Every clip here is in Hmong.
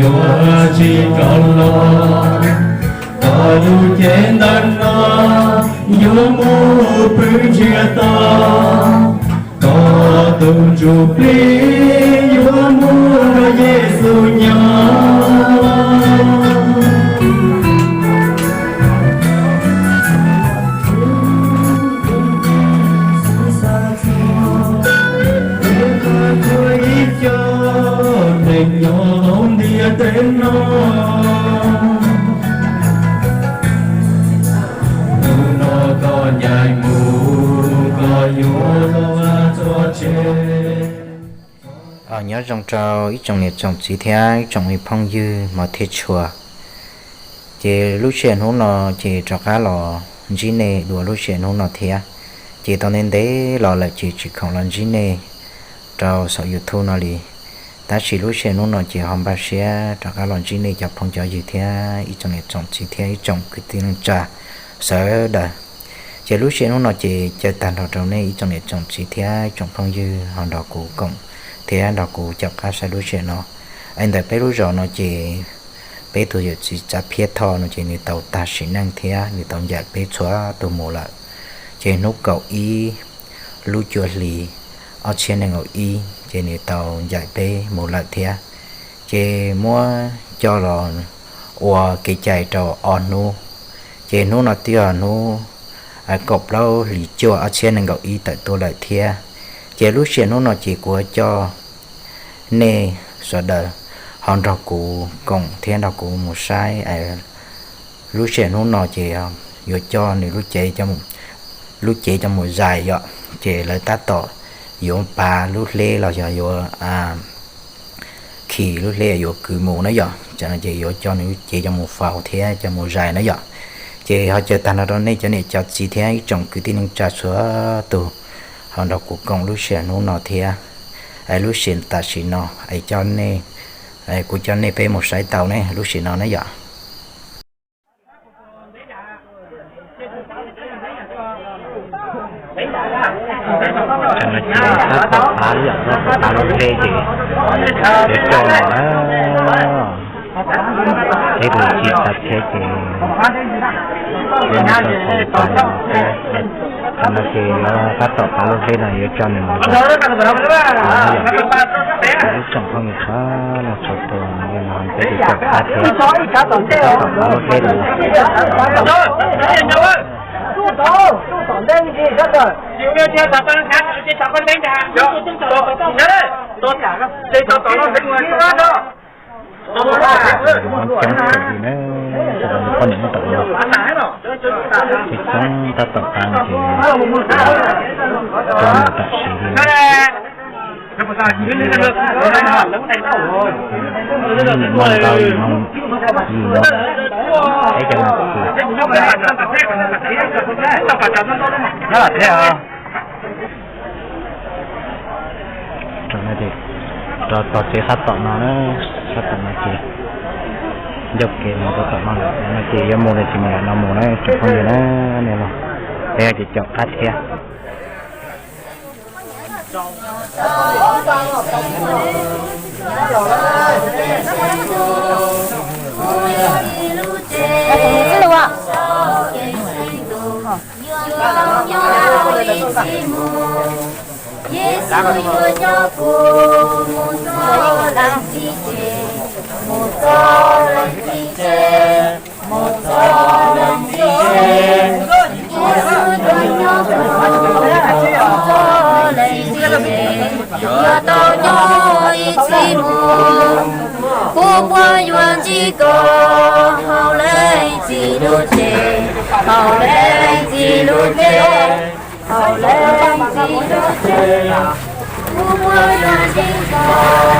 Yuav tsis kam los, koj lub cev ntawm no yuav mus pw ntsiag to. Koj tus ntsuj plig yuav mus nrog Yexus nyob. Ib co neeg nyob hauv ntiaj teb no, hnub no koj ncaim mus, koj yuav tau txoj sia. Nyob zoo rau ib tsoom niam tsoom txiv thiab ib tsoom me phooj ywg hmov thiab tshua. Ces lub sij hawm hnub no ces rov qab los ntsib nej dua lub sij hawm hnub no thiab. Ces tau ntev ntev los lawm ces tsis khoom los ntsib nej rau saum YouTube no li. Tab sis lub sij hawm hnub no ces ho npaj siab rov qab los ntsib nej cov phooj cov ywg thiab ib tsoom niam tsoom txiv thiab ib tsoom kwv tij neej tsa sawv daws. Ces lub sij hawm hnub no ces caw tag nrho rau nej ib tsoom niam tsoom txiv thiab ib tsoom phooj ywg ho nrog kuv koom thiab nrog kuv caum qab saib lub sij hawm no. Es ntawm peb lub zos no ces peb tus yawm txiv Txav Phiab Thoj no ces nws tau tag sim neej thiab nws tau ncaim peb txhua tus mus lawm. Ces hnub kaum ib lub cuaj hli ob txhiab nees nkaum ib ces nws tau ncaim peb mus lawm thiab. Ces muab coj los ua kev cai rau ob hnub. Ces hnub no twb yog hnub kaum plaub hlis cuaj ob txhiab nees nkaum ib tawm tuaj lawm thiab. Ces lub sij hawm hnub no ces kuv yuav coj nej sawv daws ho nrog kuv koom thiab nrog kuv mus saib. Lub sij hawm hnub no ces yuav coj nws lub cev, lub cev coj mus zais yom. Ces lawv tab tom yuav pav lub hleb los yog yuav khi lub hleb yuav kwv mus na yom. Ces yuav coj nws lub cev coj mus faus thiab coj mus zais na yom. Ces ho caw tag nrho rau nej cov niam cov txiv thiab ib tsoom kwv tij neej tsa txhua tus ho nrog kuv koom lub sij hawm hnub no thiab. Lub sij hawm tam sim no es coj nej, kuv coj nej peb mus saib tau ne lub sij hawm no na yom. Tam no ces tab tom pav lub, tab tom pav lub hleb ces yuav coj los na, peb tus txiv Txav Phiab ces peb mus tau txog pem no thiab. Tam no ces yuav tab tom pav lub hleb no yuav coj nws mus zais. Ib tsoom phooj ywg txhua leej txhua tus, yog no peb tus caum qab thiab, tab tom pav lub hleb no. Coob thaum li na, poj niam muab tau no, tsis coob tab tom pav ces coob tam sim li. Nim no ntau yim moo, yim moo, peb caug moo tis, no thiab os. Rau no ces rau tog tsev sab tom no na, sab tom no ces ncauj kev mus rau tom no lawm no ces yuav mus los tsis mus lawm no mus na tsoom phooj ywg na, nej los peb ces caum qab thiab. Yexus yuav coj kuv mus txog leej txiv tsev, mus txog leej txiv tsev, mus txog leej txiv tsev. Yexus yuav coj kuv mus txog leej txiv tsev, yuav tau nyob ib txhis mus. Kuv puas yuav ntsib koj hauv leej txiv lub tsev, hauv leej txiv lub tsev, hauv leej txiv lub tsev? Kuv puas yuav ntsib koj?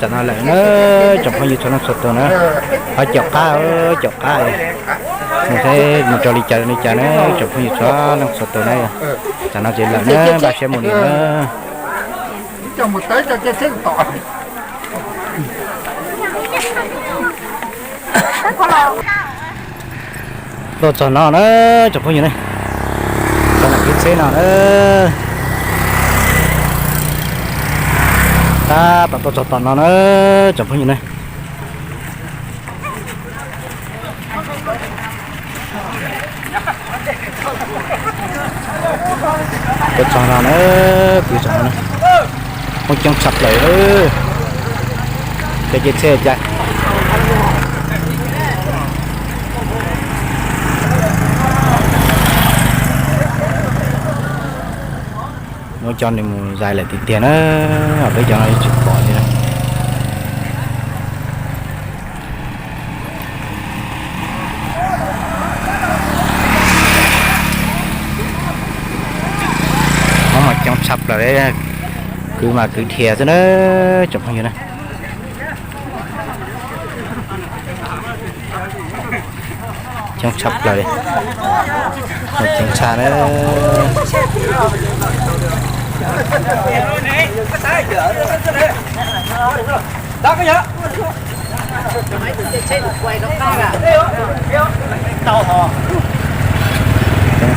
Tam no lawm na, tsoom phooj ywg txhua leej txhua tus na, ho caum qab, caum qab, mus thiab mus rau li cas li cas na, tsoom phooj ywg txhua leej txhua tus na. Tam no ces lawm na, npaj siab mus li na. Tuaj txog no na, tsoom phooj ywg ne, txog nram kev tsheb no na. Tab tom tuaj txog tom no na, tsoom phooj ywg ne. Tuaj txog no na, kwv txog no na, muaj coob tshaj plaws. Cov kev tsheb cas muab coj nws mus zais lawm tiag tiag na, peb cov no tsis pom li na. Mob mas coob tshaj plaws li, kwv mas kwv dhia xwb na, tsoom phooj ywg na. Coob tshaj plaws li, coob tshaj na. Coob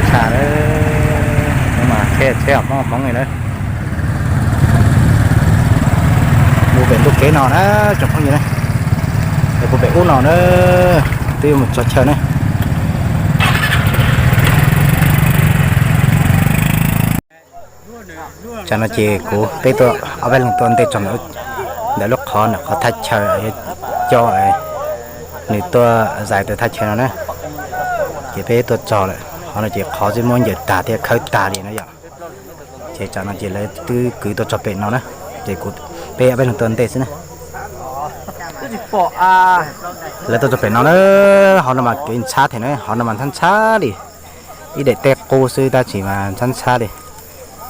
tshaj na, mas tsheb tsheb hmoov hmoov li na. Mus pem ntuj kev no na, tsoom phooj ywg na, es puag pem ub no na, twb yuav mus txog chaw na. Tsam no ces kuv peb tuaj ob peb leeg tuaj ntej txog ntawm lub qhov, ntawm qhov thaj chaw, coj nws tuaj zais ntawm thaj chaw no na. Ces peb tuaj txog lawm, qhov no ces qhov twb muab ncaws tag thiab khawb tag li no yom. Ces tsam no ces lawv twb kwv tuaj txog pem no na, ces kuv peb ob peb leeg tuaj ntej xwb na. Lawv tuaj txog pem no na, hauv no mas kev ntxhab thiab na, hauv no mas ntxhab ntxhab li, ib daim teb qub xwb tab sis mas ntxhab ntxhab li.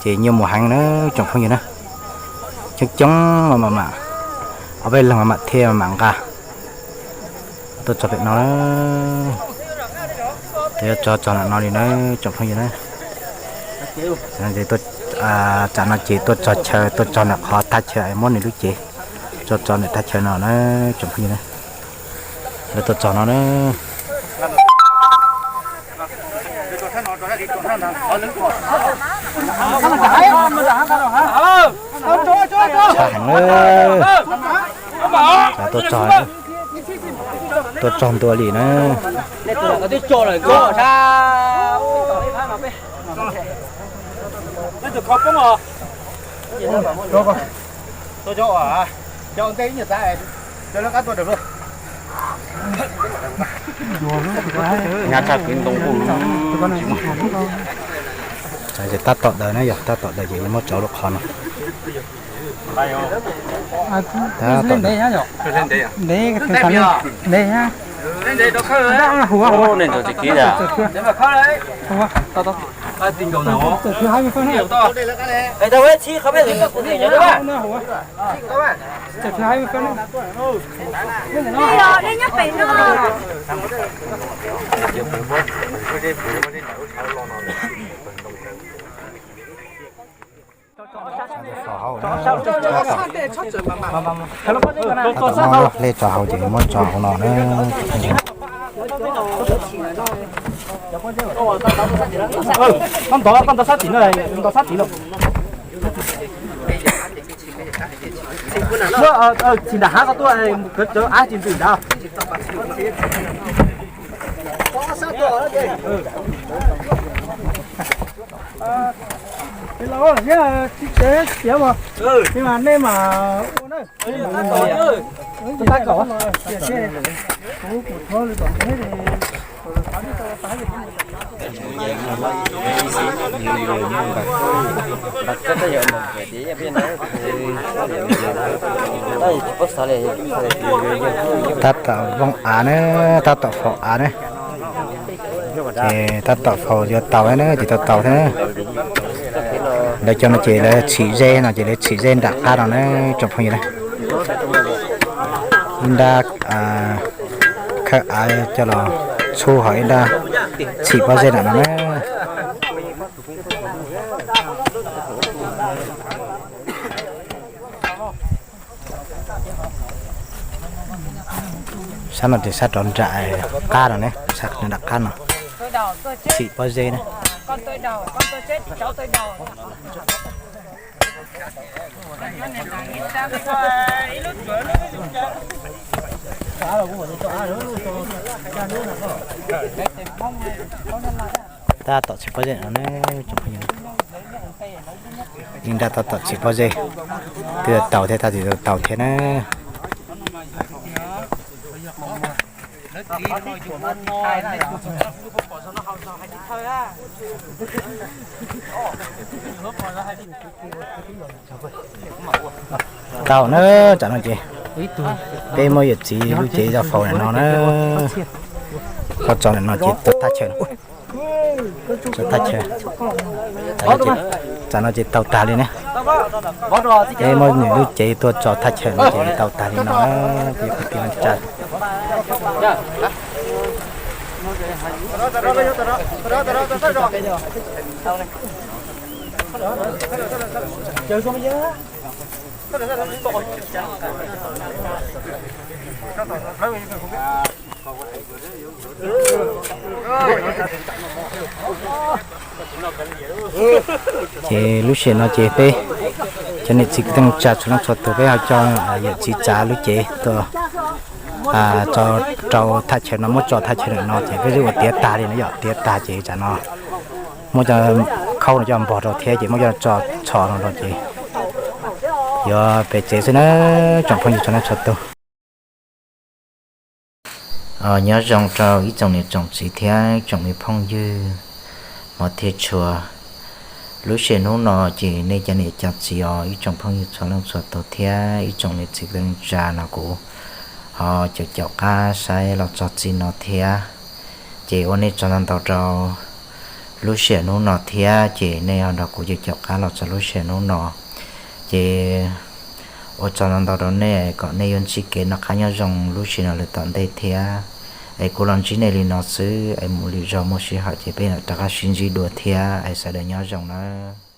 Ces nyuaj mus heev na tsoom phooj ywg na, coob coob mas mam, ob peb leeg mam thiaj mam nqa tuaj txog pem no na. Ces yuav tso txog ntawm no li na tsoom phooj ywg na. Tsam no ces tuaj txog chaw, tuaj txog ntawm qhov thaj chaw muab nws lub cev tso txog ntawm thaj chaw no na tsoom phooj ywg na. Lawv tuaj txog no na. Tshaj heev na. Tuaj txog, tuaj txog ntua li na. Tab tom daws na, yog tab tom daws ces muab tso lub qhov no. Tab tom daws. Tab tom muab lej tso hauv ces muab tso hauv no na. Koj ntov, koj ntov sab tim no, ntov sab tim los. Muab, tsis nram hav ko tuaj, cov av tsis ntws nrad. Nej mas ua na. Tab tom vooj av na, tab tom faus av na. Ces tab tom faus yuav tau na, ces tau tau thiab na. Lawv cov no ces lawv txhim ze no ces lawv txhim ze nram qab no na tsoom phooj ywg na. Ib nrab khawb av coj los txhub ho ib nrab txhim pob zeb nram no na. Sab no ces sab rov nram qab no ne, sab nram qab no. Txhim pob zeb na. Tab tom txhim pob zeb no ne, tsoom phooj ywg. Ib nrab tab tom txhim pob zeb, twb tau thiab, tab tom tau thiab na. Tau na, tsam no ces peb muab yawm txiv lub cev coj faus ntawm no na. Koj tso ntawm no ces tau thaj chaw no. Tso thaj chaw. Tsam no ces tau tag li ne. Peb muab nws lub cev tuaj tso thaj chaw no ces tau tag li no. Peb kwv tij neej tsa Ces lub sij hawm no ces peb cov niam txiv kwv tij neej tsa txhua leej txhua tus peb ho coj yawm txiv txav lub cev tuaj tso rau thaj chaw no, muab tso thaj chaw ntawm no ces peb twb ua tiav tag li no, yog tiav tag ces tsam no muab cov khaub no coj npog rau thiab ces muab coj tso txhos no rau ces yuav pem tsev xwb na, tsoom phooj ywg txhua leej txhua tus. Nyob zoo rau ib tsoom niam tsoom txiv thiab tsoom me phooj ywg hmov thiab tshua. Lub sij hawm hnub no ces nej cov niam cov txiv os, ib tsoom phooj ywg txhua leej txhua tus thiab ib tsoom niam txiv kwv tij neej tsa no kuv ho caum caum qab saib los txog txij no thiab. Ces ua nej tsaug ntau ntau rau lub sij hawm hnub no thiab ces nej ho nrog kuv caum caum qab los txog lub sij hawm hnub no. Ces ua tsaug ntau ntau rau nej kom nej yuav ntsib kev noj qab nyob zoo lub sij hawm no lawm tom ntej thiab. Es kuv los ntsib nej li no xwb es mus lwm zaug muaj sij hawm ces peb rov qab sib ntsib dua thiab es sawv daws nyob zoo nawb.